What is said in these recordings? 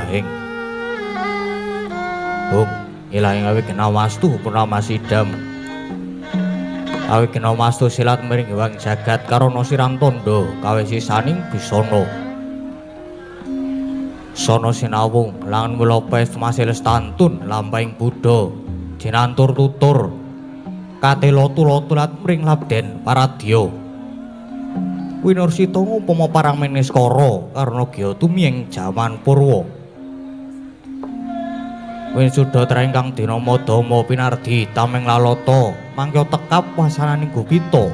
ilahing. Hung ilahing awi kena wastu purnama sidam. Awi kena wastu silat miring wang jagat karana siram tondo kawe sisaning bisana. Sono sinawung langan mulopes masih lestantun lampahing Buddha jinantur tutur katelo tulotulat mring labden paradya. Winursita ngupama parang meniskara karna gya tumiyeng jaman purwa. Winsuda traing kang dinama Dama pinardi tameng lalata mangkya tekap wasananing gupita.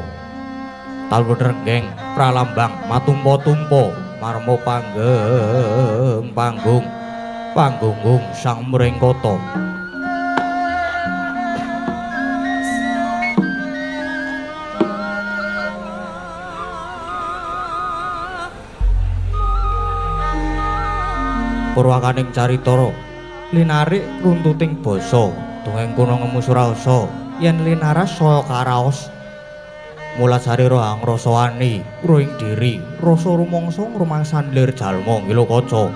Talun renggeng pralambang matumpa-tumpa marma panggeng panggung panggunggung sang mringkata. Purwakaning carita linarik runtuting basa dongeng kuno ngemu surasa yen linaras saya karaos. Mula sarira angrasa wani ruing diri rasa rumangsa ngrumangsan lir jalma ngilo kaca.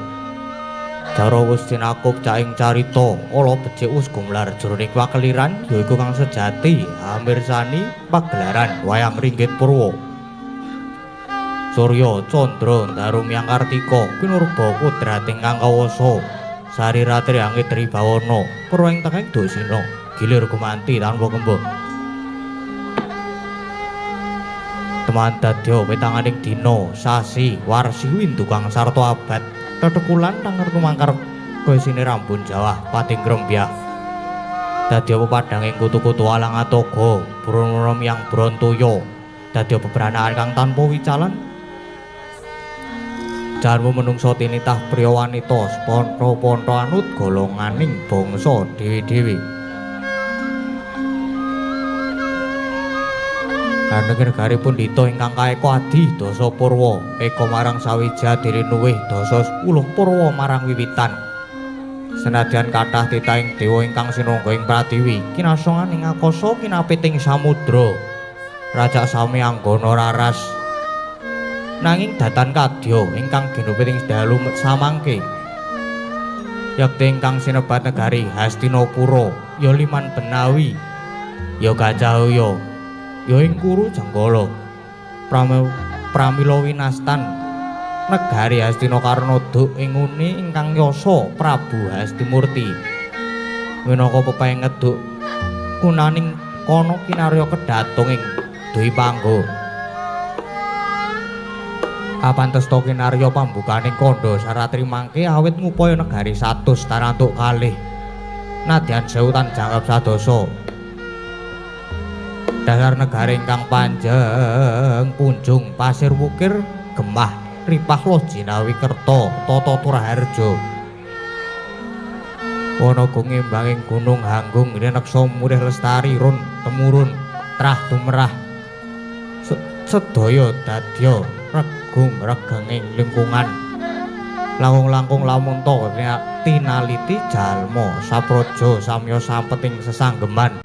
Jara wis tinakup caing carita ala becik wis gumlar jroning pakeliran yaiku kang sejati amirsani pagelaran wayang ringgit purwa. Surya candra ndaru miyang kartika kinurba kodrat ingkang kawasa sariratri angit tribawana purwa ing tengahing dosina gilir gumanti tanpa kembung. Teman dadya petanganing dina sasi warsi windu kang sarta abad tetekulan tangertu mangkar kaya rambun jawah pating grembyah. Dadya pepadhanging kutu-kutu alang atoga brono miyang brontoya dadya bebranaan kang tanpa wicalan. Jarmu menungso tinitah priya wanita seponto-ponto anut golonganing bangsa dhewe-dhewe. Anenging negari pundhita ingkang kaeka adi dasa purwa eka marang sawija dirinuwih dasa 10 purwa marang wiwitan. Senadyan kathah titahing dewa ingkang sinungga ing pratiwi kinasongan ing akasa kinapiting samudra rajak sami anggana raras. Nanging datan kadya ingkang ginupit ing dalu samangke yekti ingkang sinebat negari Hastinapura ya Liman Benawi ya Gajahaya ya ing Kuru Jenggala pramila winastan negari Hastina karna duk ing nguni ingkang yasa Prabu Hastimurti minangka pepeng ngeduk kunaning kono kinarya kedatung ing Dwi Pangga. Kapantesta kinarya pambukaning kandha saratri mangke awit ngupaya negari 100 tarantuk kalih nadyan sewu tan jangkep sadasa. Dasar negari ingkang panjeng punjung pasir wukir gemah ripah loh jinawi kerta tata turaharja. Wana gumimbanging gunung hanggung rineksa murih lestari run temurun trah tumerah sedaya dadya regung regenging lingkungan langkung-langkung lamunta tinaliti jalma sapraja samya sampeting sesanggeman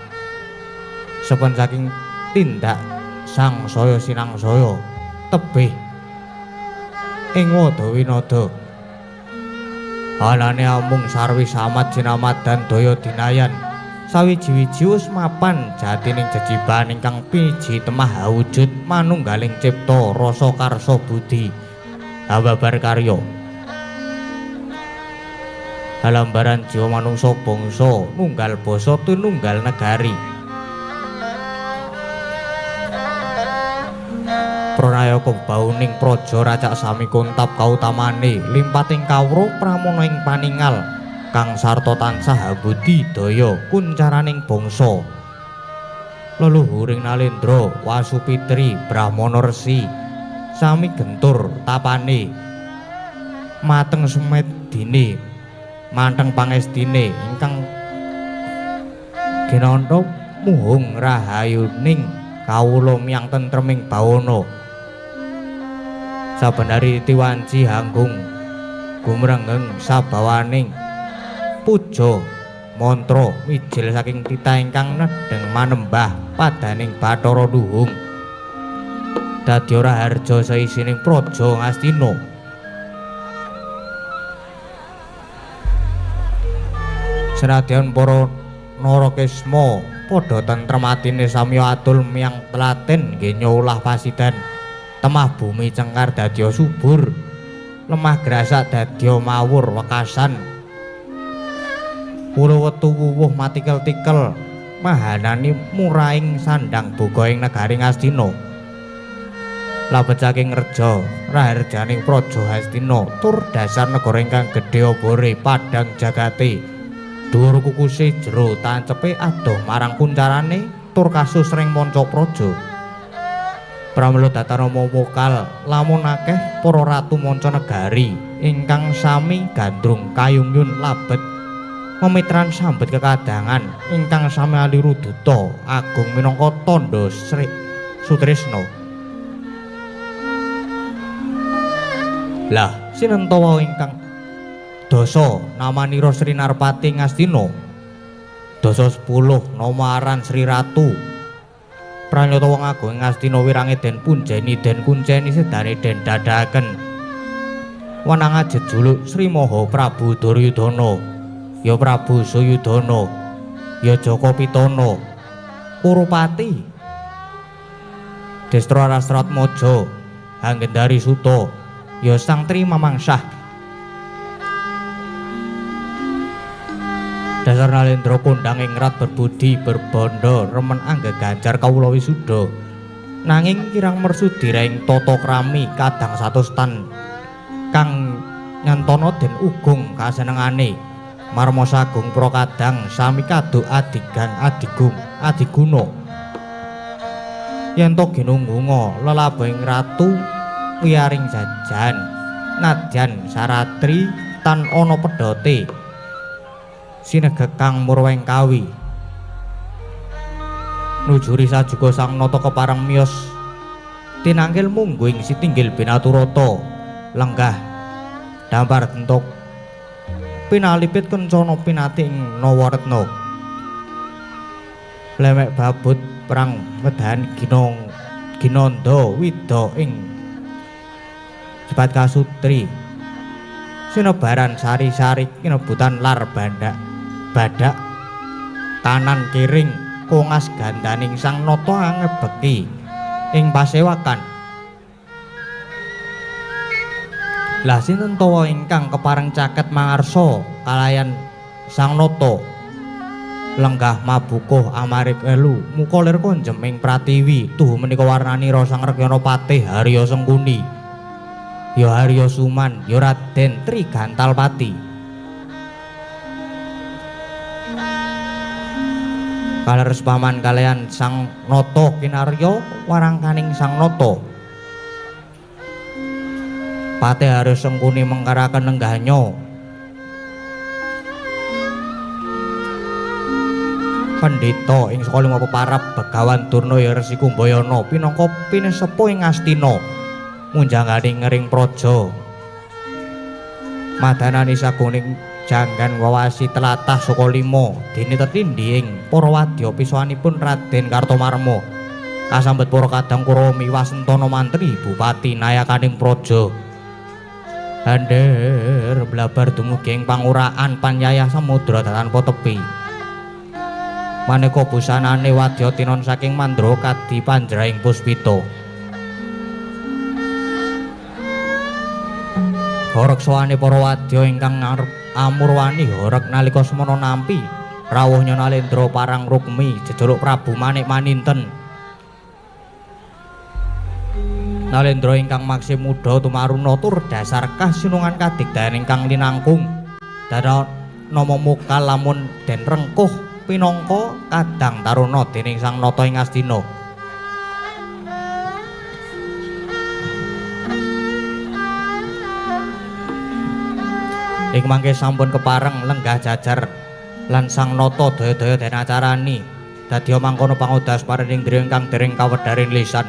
sepen saking tindak sangsaya sinangsaya tebih ing wadawinada. Anane amung sarwi samad jinamadan daya dinayan sawiji-wiji wis mapan jatining jejiban ingkang piji temah awujud manunggaling cipta rasa karsa budi hababar karya. Halambaran jiwa manungsa bangsa nunggal basa tinunggal negari. Pranayaka bauning praja racak sami kuntap kautamane limpating kawruh pramana ing paningal kang sarta tansah abudi daya kuncaraning bangsa. Leluhuring Nalendra Wasupitri Brahmana Resi sami gentur tapane mateng sumedine manteng pangestine ingkang ginanta muhung rahayuning kawula miyang tentreming bawana. Saben hari tiwanci hanggung gumrenggeng sabawaning puja mantra mijil saking titah ingkang nedheng manembah padaning Bathara Luhung. Dadi ora harja saisining praja Ngastina. Senadyan para Narakesma padha tentrem atine samya atul miyang tlaten nggih nyulah pasiden. Temah bumi cengkar dadya subur, lemah grasak dadya mawur wekasan. Pura wetu wuwuh matikel-tikel mahanani muraing sandang boga ing negari Ngastina. Labet saking reja raharjaning praja Hastina tur dasar negara ingkang gedhe obore padhang jagate. Dhuwur kukuse jero tancepe adoh marang kuncarane tur kasus ring manca praja. Pramila datanama wokal lamun akeh para ratu manca negari ingkang sami gandrung kayungyun labet memitran sambet kekadangan ingkang sami aliru duta agung minangka tandha Sri Sutrisna. Lah sinenta wau ingkang dasa namanira Sri Narpati Ngastina, dasa 10 nama aran Sri Ratu. Pranyata wong agung Ngastina wirange den punjeni den kunceni sedane den dadaken wenang jejuluk Sri Maha Prabu Duryudana, ya Prabu Suyudana, ya Jaka Pitana, Kurupati, Destra Rastratmaja, Hanggendari Suta, ya Sang Tri Mamangsah. Dasar Nalendra kondang ing rat berbudi berbandha remen anggeganjar kawula wisuda. Nanging kirang mersudi ing tata krami kadang satus tan kang nyantana den ugung kasenengane. Marma sagung pra kadang sami kaduk adigang adigung adiguna. Yen to ginunggunga lelabuhing ratu wiyaring jajan nadyan saratri tan ana pedhote. Sinegekang murweng kawi nujuri sajuga sang nata kepareng miyos tinangkil mungguh ing sitinggil binaturata lenggah dampar bentuk pinalipit kencana pinati ing Nawaretna lemek babut perang medahan ginong ginanda wida ing sebat kasutri sinebaran sari-sari kinebutan lar bandak badak kanan kiring kongas gandaning sang nata angebeki ing pasewakan. Lah sinten tawa ingkang kepareng caket mangarsa kalayan sang nata lenggah mabukuh amarik elu muka lir konjem ing pratiwi tuhu menika warnanira Sang Rekyana Patih Harya Sengkuni, ya Harya Suman, ya Raden Trigantalpati. Kaleres paman kalian Sang Nata kinarya warangkaning Sang Nata. Patih Harya Sengkuni mengkaraken lenggahnya. Pendhita ing saka lima peparab Begawan Durna ya Resi Kumbayana pinangka pinesepuh ing Astina munjangane ngering praja. Madanani saguning janggan wawasi tlatah saka lima dene tetindhi ing para wadya pisowanipun Raden Kartomarma kasambet para kadang Kurawa miwah sentana mantri bupati nayakaning praja. Hander blabar dumugi ing panguraan panyayah samudra tanpa tepi. Maneka busanane wadya tinon saking mandra kadi panjraing puspita. Horeg sowane para wadya ingkang amurwani horeg nalika semana nampi rawuhnya Nalendra parang Rukmi jejuluk Prabu Manik Maninten. Nalendra ingkang maksih muda tumaruna tur dasar kasinungan kadigdayan ingkang linangkung dana nama mukal lamun den rengkuh pinangka kadang taruna dening Sang Nata ing Astina. Ing mangke sampun kepareng lenggah jajar lan Sang Nata daya-daya den acarani dadiya mangkono pangodas paring indriya ingkang dereng kawedharing lisan.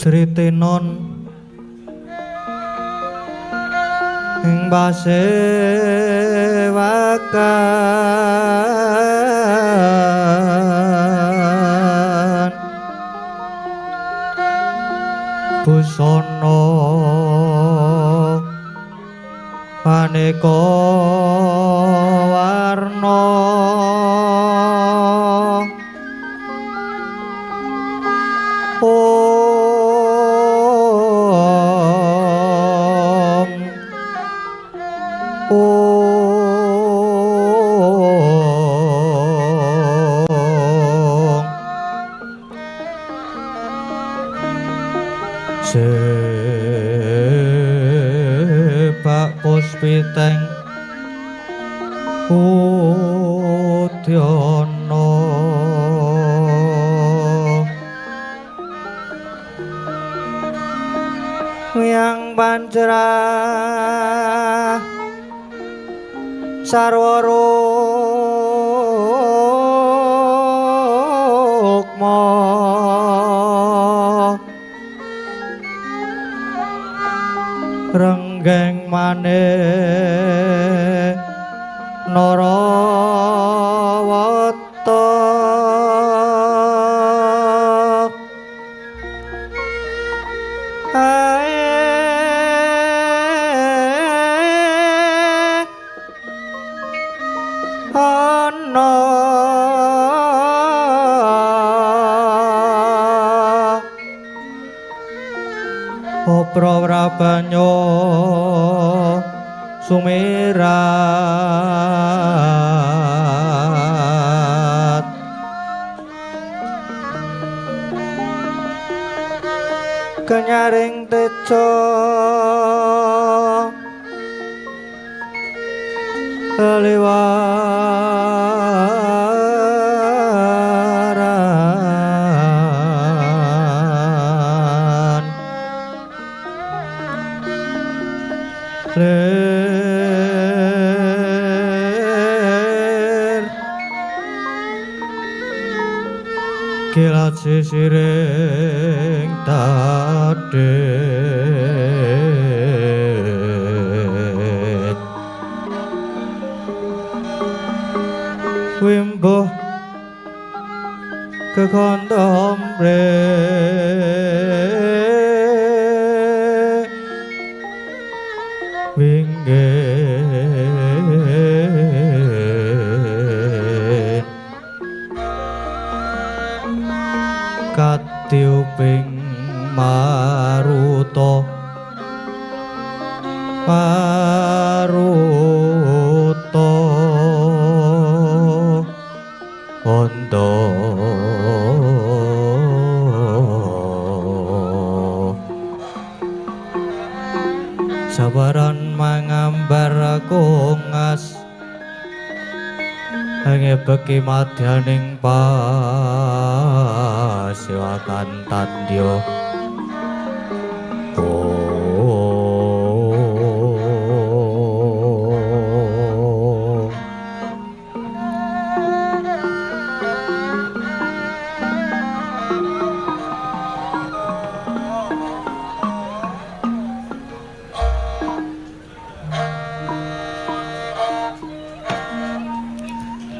Sritenon ing pasewakan busana aneka warna om om sebak puspiteng udyana yang pancerah sarwa rukma renggeng manik narawata ana Opra wrabanyo sumirat kenyaring tejo liwaran lir kilat sisiring tadit wimbuh kekandha winggih katiuping maruta maruta onda sabaran mangambar kongas ngebeki madyaning pasiwakan tandya.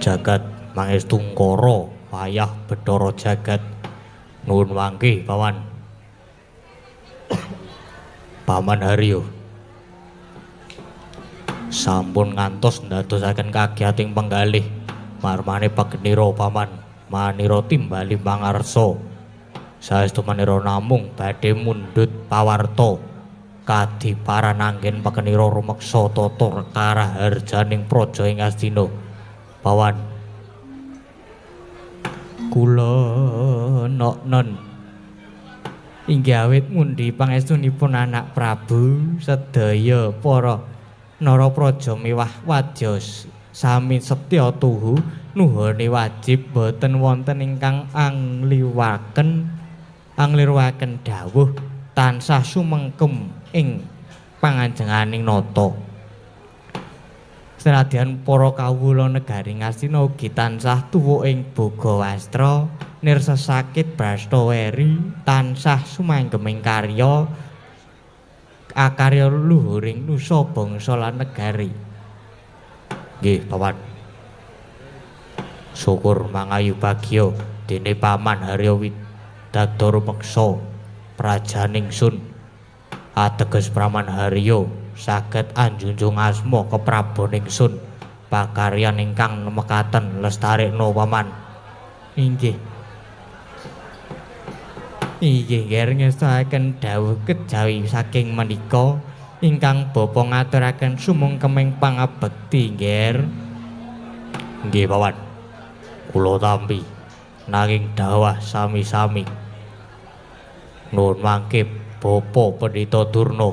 Jagat mangestungkara wayah Bathara jagat. Nuwun wangke paman. Paman Haryo sampun ngantos ndadosaken kagiyating penggalih marmane pagenira paman manira timbali mangarsa. Saestu manira namung badhe mundhut pawarta kadiparan anggen pagenira rumeksa tata karaharjaning praja ing Astina. Pawan kula noknon inggih awit mundi pangestunipun anak Prabu sedaya para narapraja miwah wadya sami setya tuhu nuhune wajib boten wonten ingkang angliwaken anglirwaken dawuh tansah sumengkem ing panganjenganing nata. Senadyan para kawula negari Ngastina ugi tansah tuwa ing boga wastra, nirsa sakit brasta weri, tansah sumanggeming karya akarya luhuring nusa bangsa lan negari. Nggih, Paman. Syukur mangayu bagya dene Paman Harya Widada rumeksa prajaning sun ateges Praman Harya saged anjunjung asma kepraboning sun pakaryan ingkang mekaten lestarekno Paman. Inggih. Inggih nger ngestakaken dawuh kejawi saking menika ingkang bapa ngaturaken sumungkeming pangabekti nggih. Nggih Paman. Kula tampi nanging dawah sami-sami. Nuwun mangke Bapa Pendhita Durna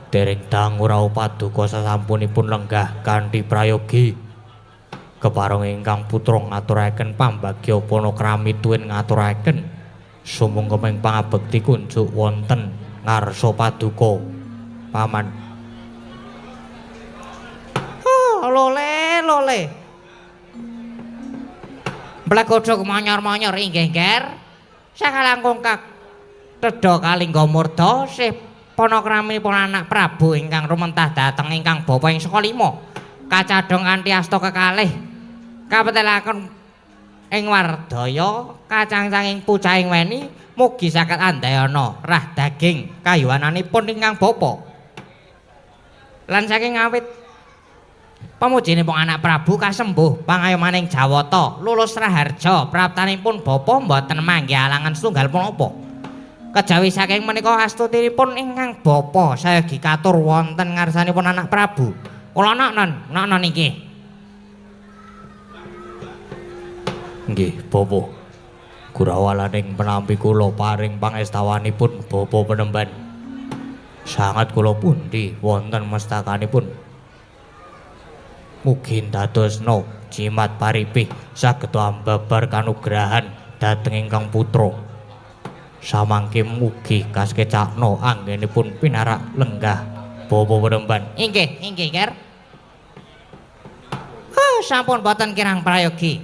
dereng dangu rawuh paduka sasampunipun lenggah kanthi prayogi. Kepareng ingkang putra ngaturaken pambagya panakrami tuwin ngaturaken sumungkeming pangabekti kunjuk wonten ngarsa paduka Paman. Oh, lole lole. Blegodhog manyor-manyor inggih, Nger. Sakalangkung kak tedha kalingga murda sih panakrami pun anak Prabu ingkang rumentah dhateng ingkang bapa ing saka lima. Kacadhong kanthi asta kekalih kapetelaken ing wardaya kacangcanging pucahing weni mugi saged andayana rah daging kayuwananipun ingkang bapa. Lan saking awit pamujinipun anak Prabu kasembuh pangayomaning Jawata lulus raharja praptanipun bapa mboten manggih alangan setunggal punapa. Kejawi saking menika astutinipun ingkang bapa sayogi katur wonten ngarsanipun anak Prabu. Kula nok non inggih. Nggih, bapa. Gurawalaning penampi kula paring pangestawanipun bapa penemban. Sangat kula pundi wonten mestakanipun. Mugi ndadosna jimat paripih saged ambabar kanugrahan dhateng ingkang putra. Samangke mugi kasekecakna anggenipun pinarak lenggah bapa penemban. Inggih, inggih, Nger. Oh, sampun boten kirang prayogi.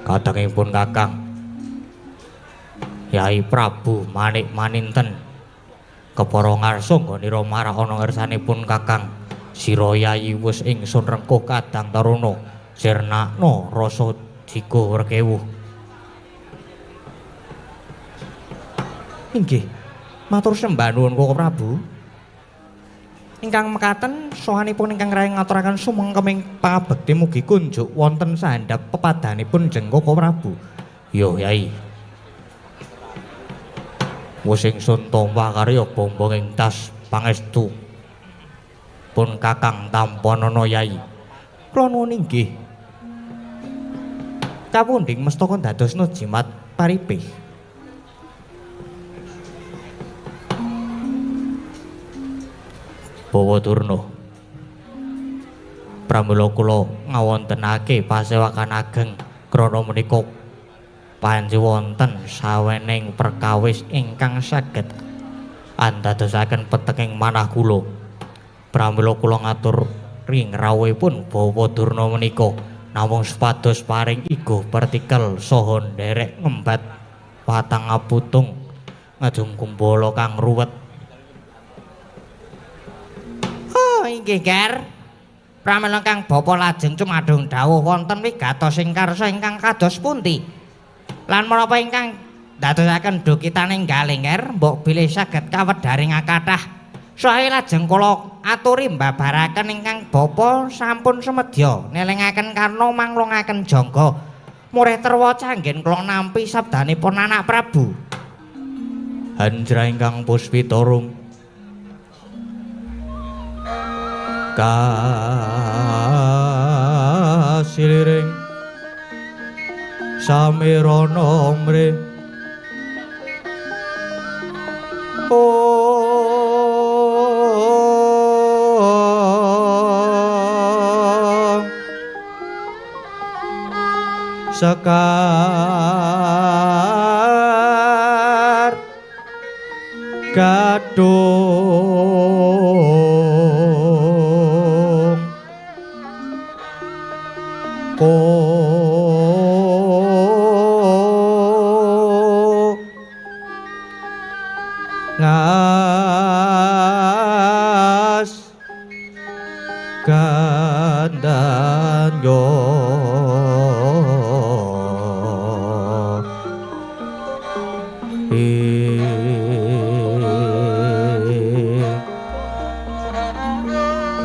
Kadangipun Kakang Yai Prabu Manik Maninten kepara ngarsa nggonira marak ana ngersanipun Kakang sira Yayi wis ingsun rengkuh kadang taruna sirnakna rasa jigo rekewuh. Inggih, matur sembah nuwun Koko Prabu. Ingkang mekaten sohanipun ingkang rayang ngaturaken sumengkeming pangabekti mugi kunjuk wonten sahandhap pepadanipun jeng Koko Prabu. Yo Yai. Wis ingsun tampa karya bombong ing tas pangestu pun Kakang tampanana Yai. Kula nuwun inggih. Kapundhing mestaka ndadosna jimat paripih. Bawa Durna, pramila kula ngawontenake pasewakan ageng krana menika panci wonten sawening perkawis ingkang saged andadosaken peteking manah kula. Pramila kula ngatur ring rawuhipun Bawa Durna menika namung supados paring iguh pertikel saha nderek ngembat watang aputung ngajung kumbala kang ruwet. Inggih, Ger. Pramila kang bapa lajeng cumadung dawuh wonten wigatos ing karsa ingkang kados pundi? Lan menapa ingkang ndadosaken dukitaning galih, Ger, mbok bilih saged kawedharing akathah. Saha lajeng kula aturi mbabaraken ingkang bapa sampun semedya nelingaken karna manglungaken jangga murih terwaca anggen kula nampi sabdanipun anak Prabu. Hanjra ingkang puspitarum kasiliring samirana mre sekar gadung Jandanyo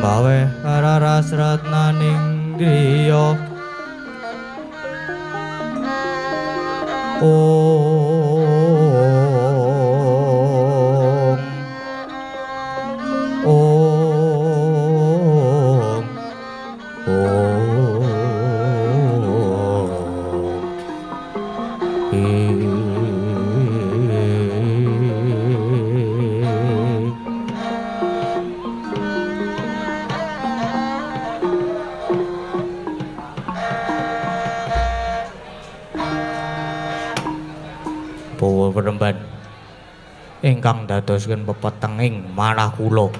Bawe kararas ratnaning griya Om Om Om Bawa peremban ingkang dadosaken pepetenging manah kula.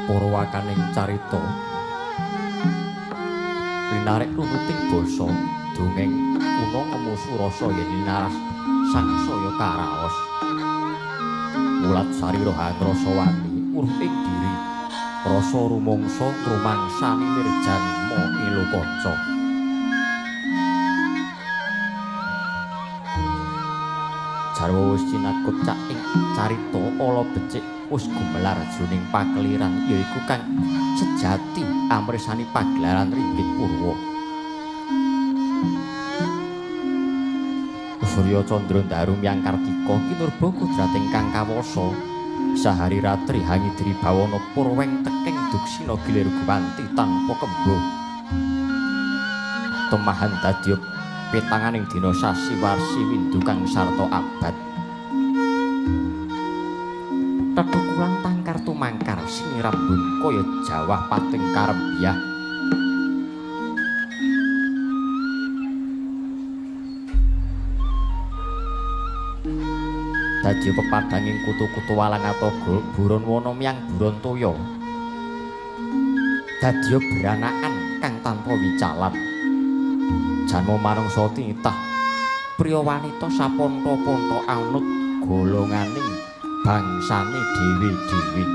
Purwakaning carita linarik runuting basa dongeng kuna ngemu surasa yen linaras sangsaya karaos mulat sarira hangrasa wani uruh ing diri rasa rumangsa ngrumangsani nirjanma ilokaca. Jarwa wis cinakup cak ing carita ala becik wis gumelar jroning pakeliran yaiku kang sejati amrisani pagelaran ringgit purwa. Surya Candra Ndaru Myang Kartika kinurba kodrat ingkang kawasa sahari ratri hangidri bawana purweng teking duksina gilir guwanti tanpa kembuh. Temahan dadya petanganing dina sasi warsi windu kang sarta abad. Tethukulan tangkar tumangkar sinirambun kaya jawah pating karembyah. Dadi pepadhanging kutu-kutu walang atoga buron wana myang buron toya. Dadya beranakan kang tanpa wicalan. Janma manungsa tinitah priya wanita saponto-ponto anut golonganing bangsane dhewe-dhewe.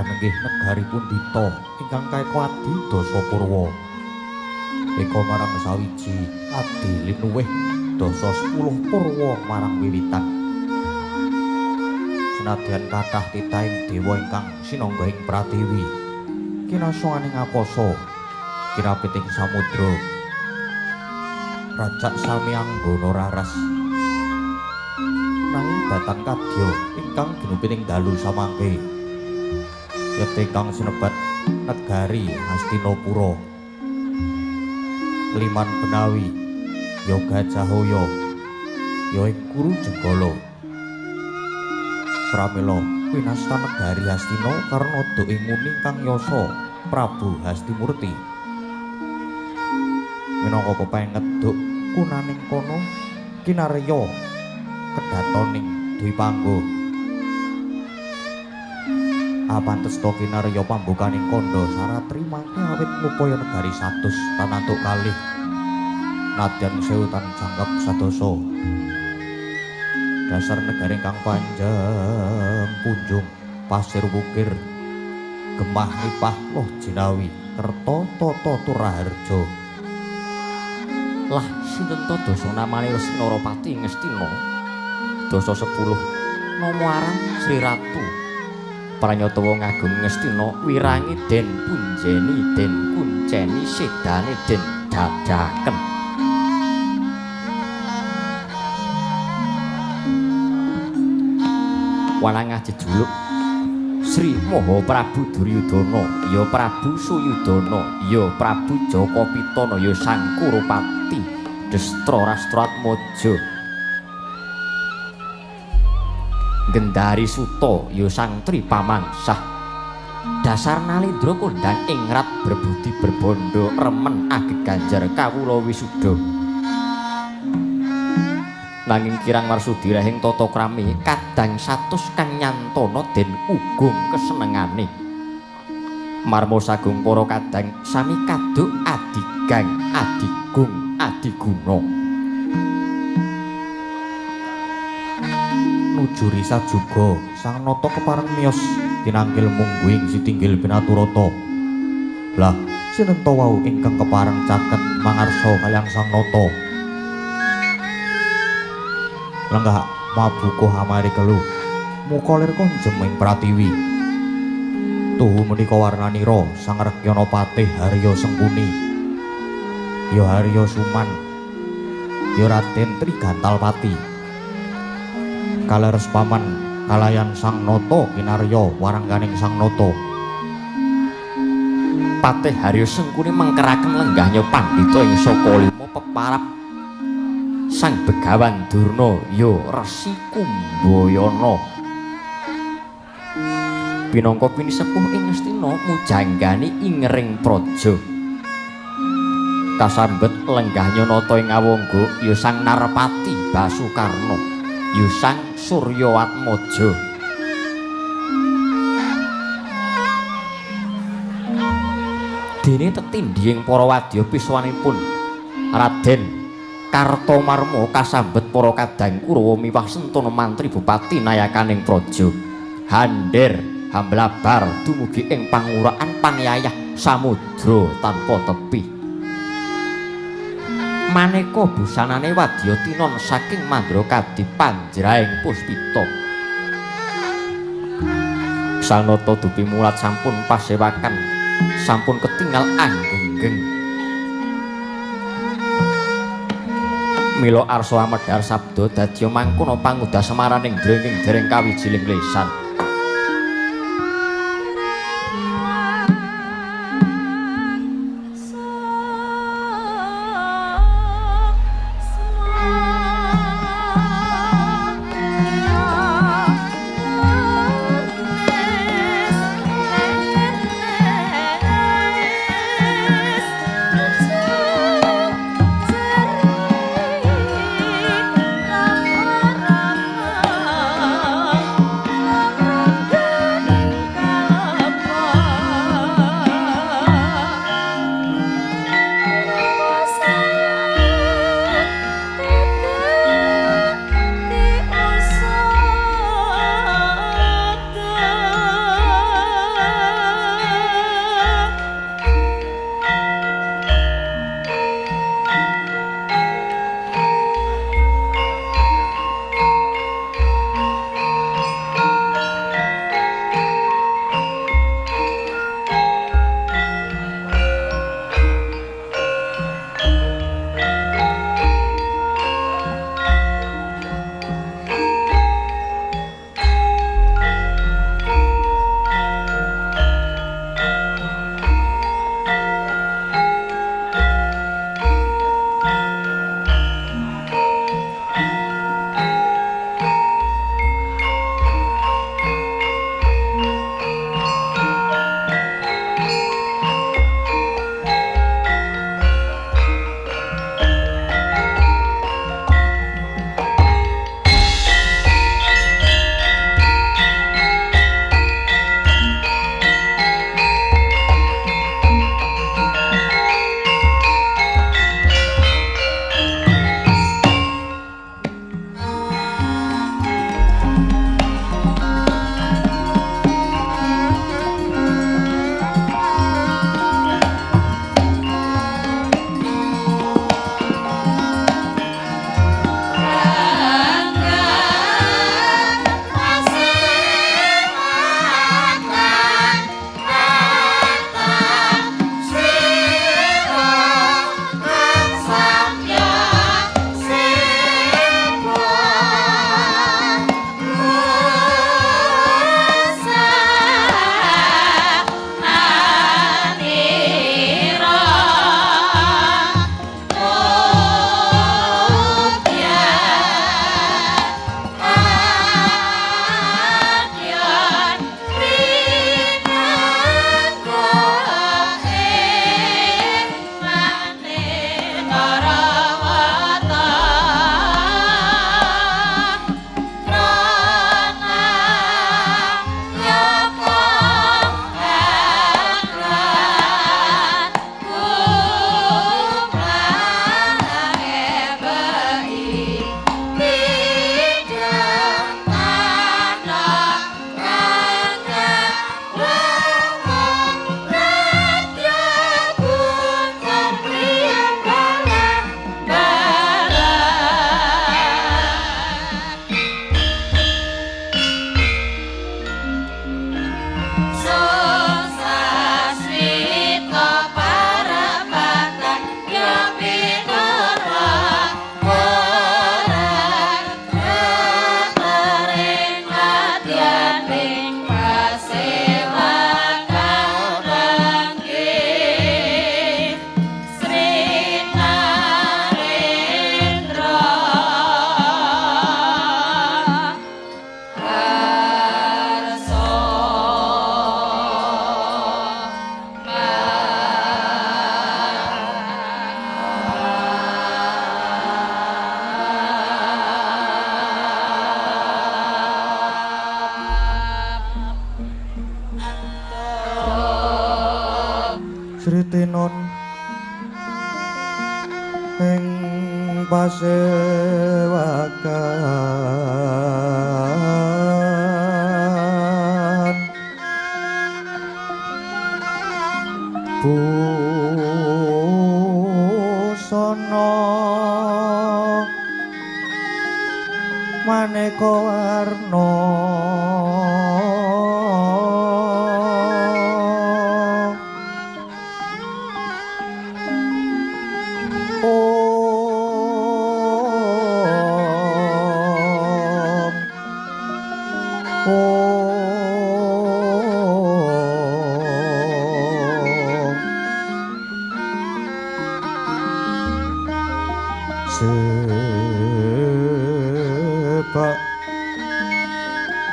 Sanenggih negari pundhita ingkang kaeka adi dasa purwa. Eka marang sawiji adi linuwih dasa 10 purwa marang wiwitan. Senadyan kathah titahing dewa ingkang sinangga ing pratiwi, kinasanganing akasa, kirapiting samudra, rajak sami anggana raras. Nanging datan kadya ingkang ginupining dalu samangke, yekti ingkang sinebat negari Hastinapura, Liman Benawi, ya Gajahaya, ya ing Kuru Jenggala. Pramila winasta negari Hastina karna duke muni kang yasa Prabu Hastimurti. Minangka pepengeduk kunaning kono kinarya kedatoning Dwipangga. Apantes to kinarya pambukaning kandha saratri mangke awit ngupaya negari 100 tanantuk kalih nadyan sewu tan jangkep sadasa. Dasar negari ingkang panjang punjung pasir wukir gemah nipah loh jinawi kerta tata turaharja. Lah sinten to dasa namane Resi Narapati Ngastina? Dasa 10 nama aran Sri Ratu. Pranyata wong agung Ngastina wirangi den punjeni den kunceni sedane den dadaken. Wanangah jejuluk Sri Maha Prabu Duryudana, ya Prabu Suyudana, ya Prabu Jaka Pitana, ya Sang Kurupati Destra Rastratmaja, Gendari Suta, ya Sang Tri Pamangsah. Dasar nalendra kondhang ingrat berbudi berbondo remen ageganjar kawula wisuda. Nanging kirang marsudi rahing tata krami kadang satus kang nyantana den ugung kesenengane. Marmo sagung para kadang sami kaduk adigang adigung adiguna. Nuju risa juga sang nata kepareng miyos tinangkil mungguing sitinggil pinaturata. Lah sinten to wau ingkang kepareng caket mangarsa kaliyan sang nata? Lenggah mabuka hamari kelu muka lir konjem ing pratiwi. Tuhu menika warnanira sang Rekyana Patih Harya Sengkuni, ya Harya Suman, ya Raden Trigantalpati. Kaleres paman kalayan sang nata kinarya warangganing sang nata. Patih Harya Sengkuni mengkeraken lenggahnya pandhita ing saka lima peparap Sang Begawan Durna ya Resi Kumbayana. Pinangka pinisepuh ing Ngastina mujanggani ingring praja. Kasambet lenggahnya nata ing awangga ya Sang Narpati Basukarna, ya Sang Suryatmaja. Dene tetindhing para wadya piswanipun Raden Kartomarma kasambet para kadang Kurawa miwah sentana mantri bupati nayakaning praja. Hander hamblabar dumugi ing panguraan panyayah samudra tanpa tepi. Maneka busanane wadya tinon saking mandra kadi panjraing puspita. Sanata dupi mulat sampun pasewakan, sampun ketingal anggenggeng. Mila arsa amedhar sabda dadya mangkono pangudah semaraning drenging dereng kawijiling lesan. Lama Sri Tinon ing pasewakan busana maneka warna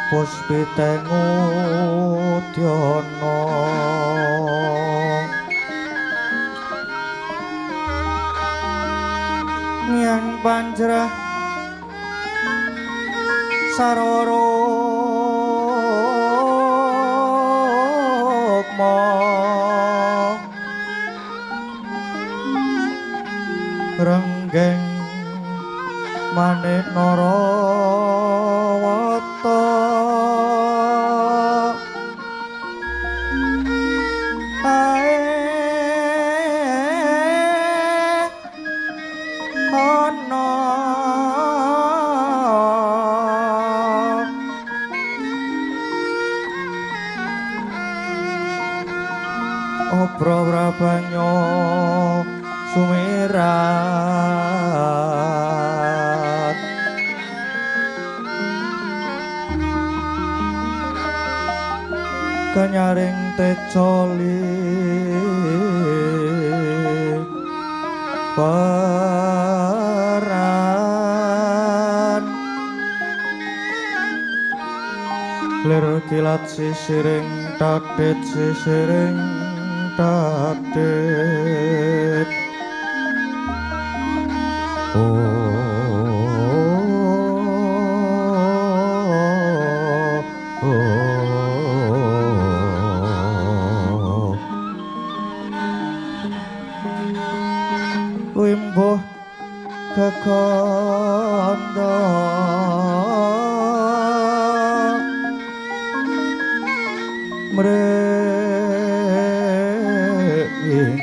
Puspiteng udyana nyang panjrah sarwa rukma renggeng manik narawata ae ana obra brabanyo sumirat kanyaring tecoli peran lir kilat sisiring tatit sisiring tatit. Wimbuh kekanda mringin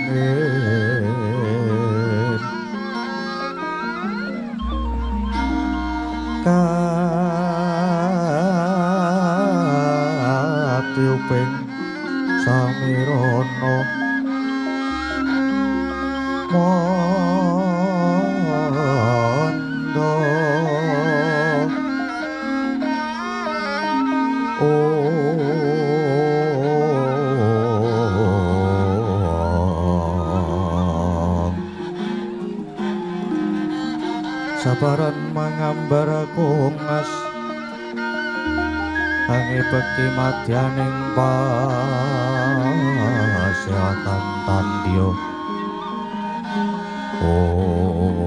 katiuping samirana mandha. Om sabaran mangambar kungas angi bekti madyaning pasyakan tandya. Om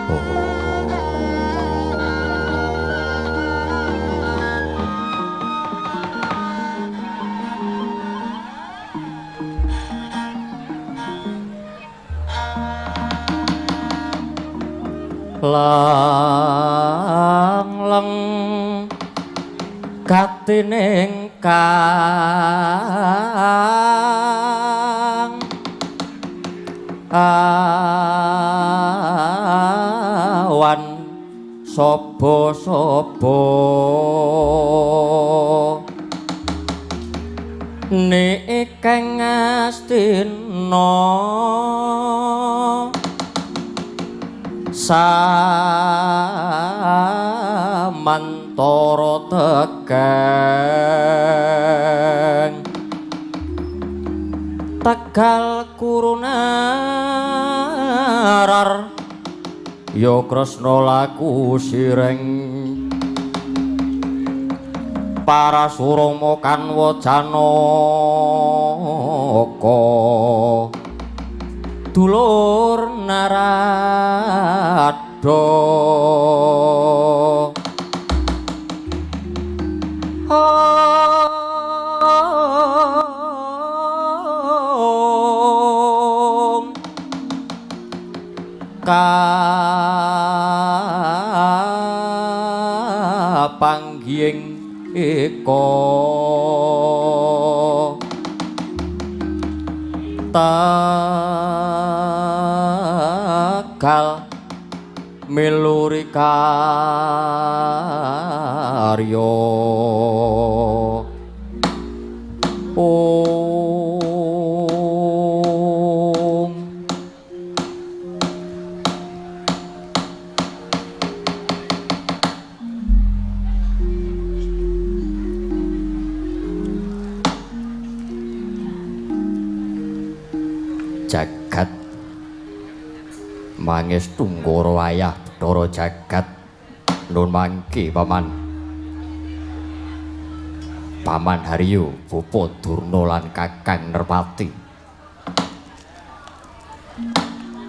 Om. Lang leng gatining kang awan saba-saba nikeng Ngastina samantara tegeng Tegal kurunarar ya Kresna laku sireng Parasurama kanwa Janaka dulur Narada Om kapanggihing eka Tegal miluri karya. Om. Jagat mangestu ngoro ayah Bathara jagat nun mangke paman. Paman Haryo, Bapa Durna lan Kakang Nerpati.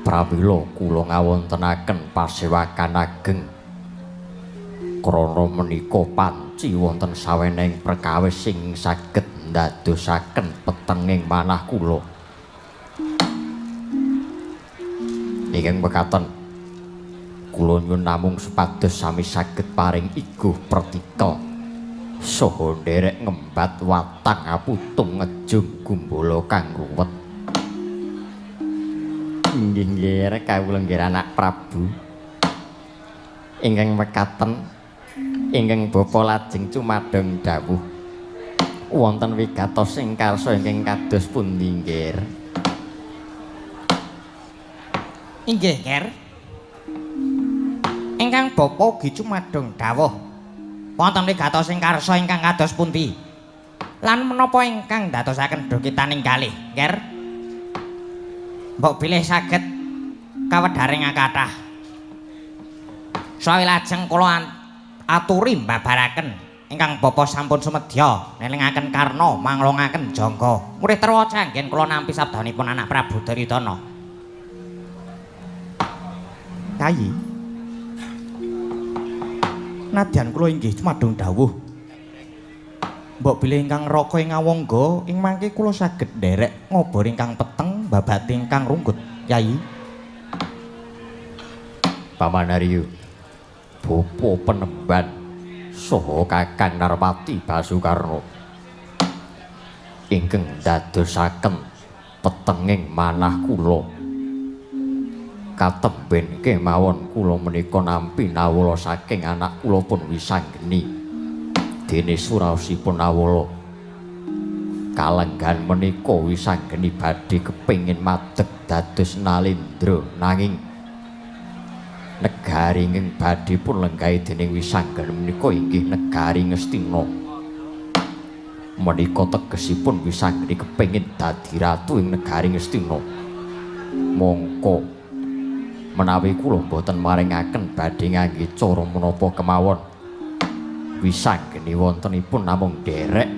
Pramila kula ngawontenaken pasewakan ageng. Krana menika panci wonten sawenehing perkawis sing saged ndadosaken petenging manah kula. Ingkang mekaten kula nyuwun namung supados sami saged paring iguh pertika saha nderek ngembat watang aputung ngejung gumbala kang ruwet. Inggih nggih kawula nggih anak Prabu. Ingkang mekaten ingkang bapa lajeng cumadong dawuh wonten wigatos ing karsa ingkang kados pundi nggih? Inggih nger. Ingkang bapa ugi cumadong dawuh wonten wigatos ing karsa ingkang kados pundi lan menapa ingkang ndadosaken dukitaning kalih nger? Mbok bilih saged kawedharing kathah. Sawi lajeng kula aturi mbabaraken ingkang bapa sampun sumedya nelingaken karna manglongaken jangga murih terwaca anggen kula nampi sabdanipun anak Prabu Duryudana. Kayi, nadyan kula inggih cumadong dawuh mbok bilih ingkang raka ing awangga ing mangke kula saged nderek ngobor ingkang peteng babate ingkang runggut. Yayi. Paman Haryo, bapa penemban saha Kakang Narpati Basukarna ingkang ndadosaken petenging manah kula. Katemben kemawon kula menika nampi nawala saking anak kula pun Wisanggeni dene suraosipun nawala. Kalenggan menika Wisanggeni badhe kepengin madeg dados Nalendra, nanging negari ingkang badhe pun lenggahi dening Wisanggeni menika inggih negari Ngastina. Menika tegesipun Wisanggeni kepengin dadi ratu ing negari Ngastina. Mongko menawi kula mboten maringaken badhe ngangge cara menapa kemawon, Wisanggeni wontenipun namung nderek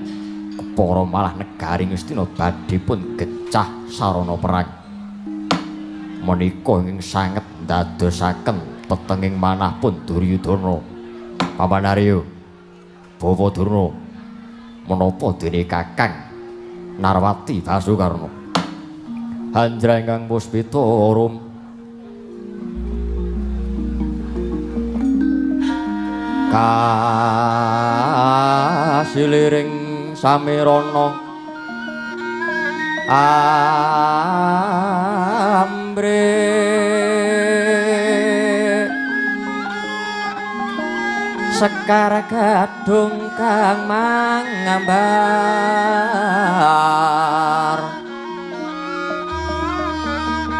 kepara malah negari Ngastina badhe pun gecah sarana perang. Menika ingkang sanget ndadosaken petenging manah pun Duryudana. Paman Haryo, Bapak Durna, menapa dene Kakang Narwati Basukarna hanjra ingkang puspita arum kasiliring samirana ambre sekar gadung kang mangambar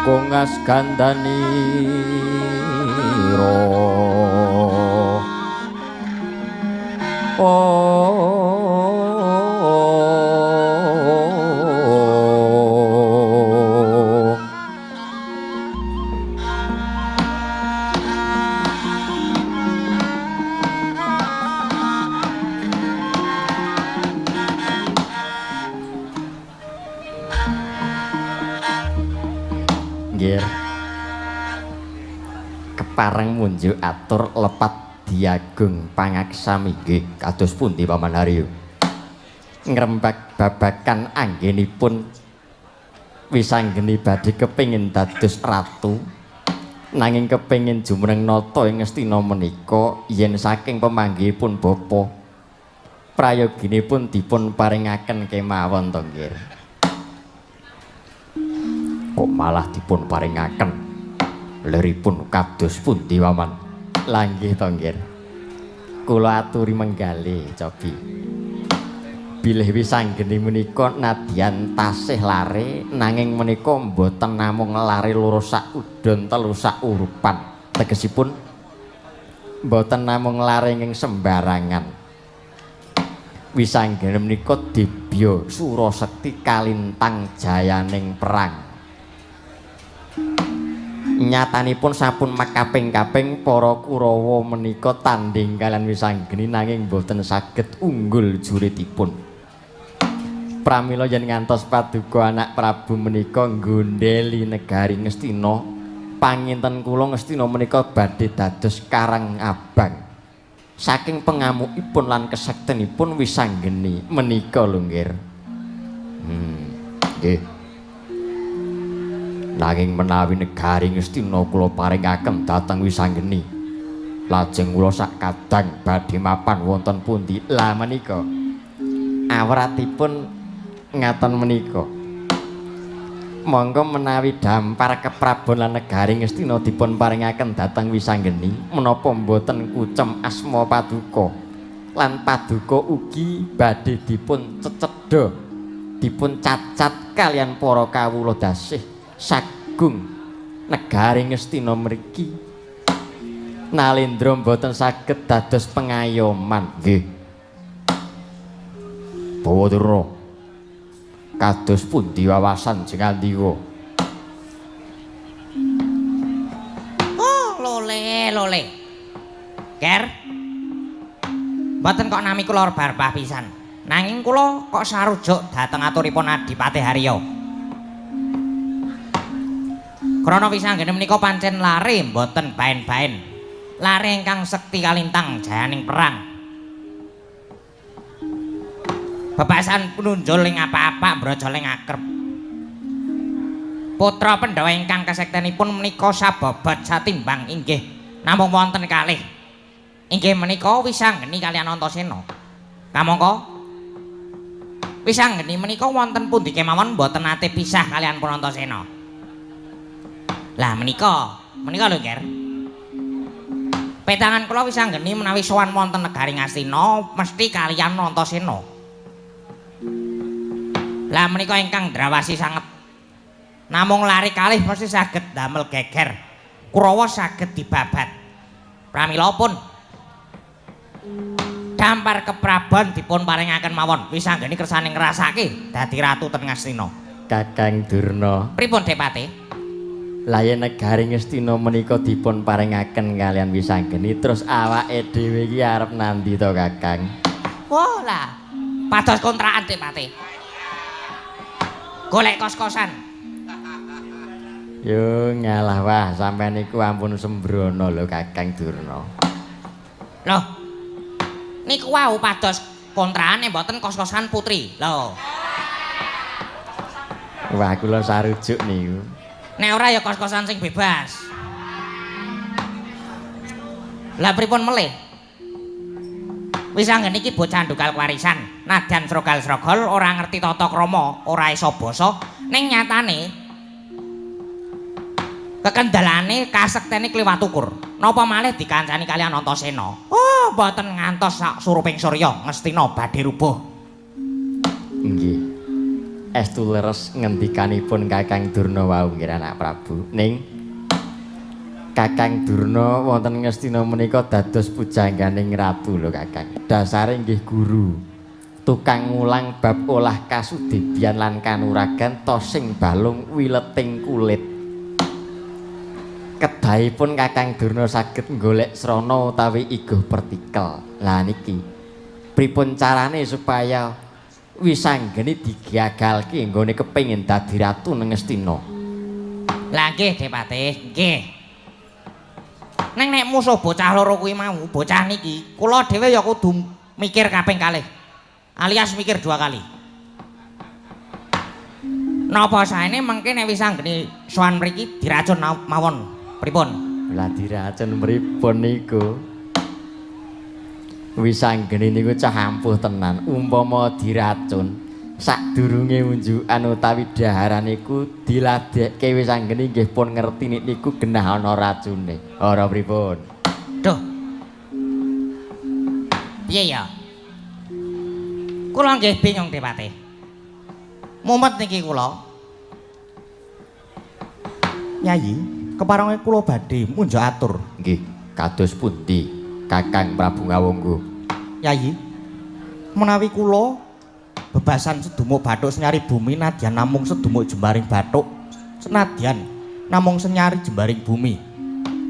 kongas gandanira. Oh, nggih. Kepareng munjuk atur lepat Adi Agung Pangaksami. Nggih, kados pundi Paman Haryo? Ngrembak babakan anggenipun Wisanggeni badhe kepengin dados ratu, nanging kepengin jumeneng nata ing Ngastina menika yen saking pemanggihipun bapa prayoginipun dipun paringaken kemawon to nggih. Kok malah dipun paringaken? Leripun kados pundi Paman? Lah nggih to nggih. Kula aturi menggalih cobi. Bilih Wisanggeni menika nadyan tasih lare, nanging menika mboten namung lare loro sak udon telu sak urupan. Tegesipun mboten namung lare ing sembarangan. Wisanggeni menika dibya surasekti kalintang jayaning perang. Nyatanipun sampun makaping-kaping para Kurawa menika tandhing kaliyan Wisanggeni nanging mboten saged unggul juritipun. Pramila yen ngantos paduka anak Prabu menika nggondheli negari Ngastina, panginten kula Ngastina menika badhe dados karang abang. Saking pengamukipun lan kesektenipun Wisanggeni menika lho nggih. Nggih. Nanging menawi negari Ngastina kula paringaken dhateng Wisanggeni, lajeng kula sak kadang badhe mapan wonten pundi? Lah menika awratipun ngaten menika. Monggo menawi dampar keprabon lan negari Ngastina dipun paringaken dhateng Wisanggeni, menapa mboten kucem asma paduka lan paduka ugi badhe dipun cecedha, dipun cacat kaliyan para kawula dasih sagung negari Ngastina mriki. Nalendra mboten saged dados pengayoman. Nggih. Bawadura, kados pundi wawasan Jengandika? Oh, lole, lole. Ger. Mboten kok nami kula barbah pisan. Nanging kula kok sarujuk dhateng aturipun Adipati Haryo. Krana Wisanggeni menika pancen lare mboten baen-baen. Lare ingkang sekti kalintang jayaning perang. Bebasan pununjul ing apa-apa mbrojol ing akrep. Putra Pandhawa ingkang kesektenipun menika sabobot satimbang inggih namung wonten kalih. Inggih menika Wisanggeni kaliyan Antasena. Kamangka Wisanggeni menika wonten pundi kemawon mboten nate pisah kaliyan pun Antasena. Lah menika, menika lho Ger. Petangan kula Wisanggeni menawi sowan wonten negari Ngastina mesti kaliyan Antasena. Lah menika ingkang ndrawasi sanget. Namung lari kalih mesti saged damel geger. Kurawa saged dibabat. Pramila pun dampar keprabon dipun paringaken mawon. Wisanggeni kersane ngrasake dadi ratu ten Ngastina. Kakang Durna. Pripun Depati? Lah yen negari Ngastina menika dipun paringaken kaliyan Wisanggeni, terus awake dhewe iki arep nandi to Kakang? Wah lah, pados kontrakan Depati. Golek kos-kosan. Yo ngalah wah, sampean niku ampun sembrono lho Kakang Durna. Loh. Niku wau pados kontrakane mboten kos-kosan putri. Lho. Wah, kula sarujuk niku. Nek ora ya kos-kosan sing bebas. Lah pripun melih? Wisanggeni iki bocah ndukal warisan, nadyan srogal-srogol ora ngerti tata krama, ora iso basa, ning nyatane kekendalane kasektene kliwat ukur. Napa malih dikancani kaliyan Antasena? Oh, mboten ngantos sak suruping surya Ngastina badhe rubuh. Nggih. Estu leres ngendikanipun Kakang Durna wau nggih anak Prabu. Ning Kakang Durna wonten Ngastina menika dados pujangganing ratu lho Kakang. Dasare nggih guru. Tukang ngulang bab olah kasudibyan lan kanuragan tosing balung wileting kulit. Kedahipun Kakang Durna saged golek srana utawi iguh pertikel. Lah niki pripun carane supaya Wisanggeni digagalke nggone kepengin dadi ratu nang Ngastina? Lah nggih Depati, nggih. Neng nek musuh bocah loro kuwi mau, bocah niki, kula dhewe ya kudu mikir kaping kalih. Alias mikir dua kali. Napa saene mengke nek wis anggene sowan mriki diracun mawon. Pripun? Lah diracun pripun niku? Wis anggene niku cah ampuh tenan. Umpama diracun sadurunge unjukan utawi daharan niku diladekke wis anggene nggih pun ngerti nek niku genah ana racune. Ora pripun? Duh. Piye ya? Kula nggih bingung Depate. Mumet niki kula. Yayi, keparenga kula badhe munjuk atur. Nggih, kados pundi Kakang Prabu Ngawangga? Yayi, menawi kula bebasan sedumuk bathuk senyari bumi nadyan namung sedumuk jembaring bathuk senadyan namung senyari jembaring bumi.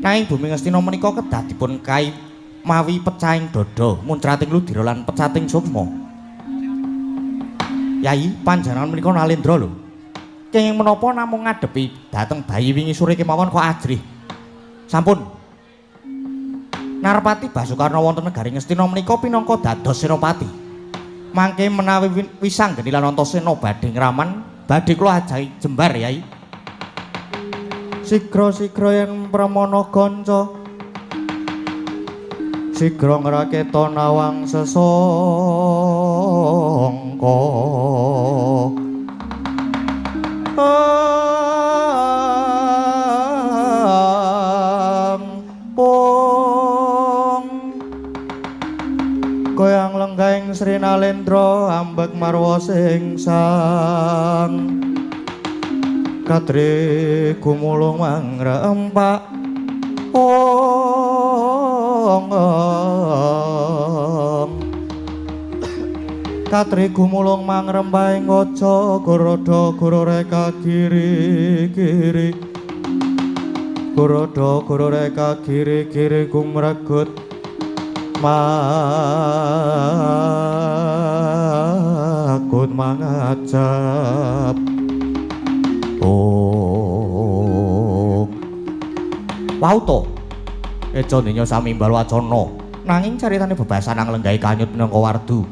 Nanging bumi Ngastina menika kedah dipun kai mawi pecahing dada, muncrating ludira lan pecating sukma. Yayi, panjenengan menika nalendra lho. Kenging menapa namung ngadepi dhateng bayi wingi sore kemawon kok ajrih. Sampun. Narpati Basukarna wonten negari Ngastina menika pinangka dados senopati. Mangke menawi Wisanggeni lan Antasena badhe ngraman, badhe kula ajahi jembar, Yai. Sigra-sigra yen pramana kanca sigra ngraketa nawang sesangka. Pung goyang lenggahing Sri Nalendra ambek marwa singsang kadri gumulung mangrempak ong katri gumulung mangrembahing waca gorodo gororeka kiri kiri gorodo gororeka kiri kiri gumregut makut mangajab. Oh wau to eca denya sami imbal wacana nanging caritane bebasan nang lenggahi kanyut pinangka wardu.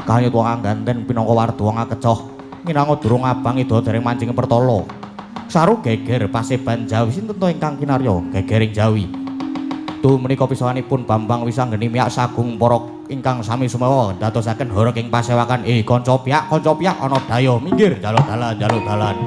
Kanyut wong angganten pinangka wardu wong akecoh minangka durung abang ida dereng mancing pertala. Saru geger paseban Jawi sinten to ingkang kinarya gegering Jawi. Tuh menika pisahanipun Bambang Wisanggeni miyak sagung para ingkang sami sumewa ndadosaken horeg ing pasewakan. Kanca piyak ana daya minggir jaluk dalan jaluk dalan.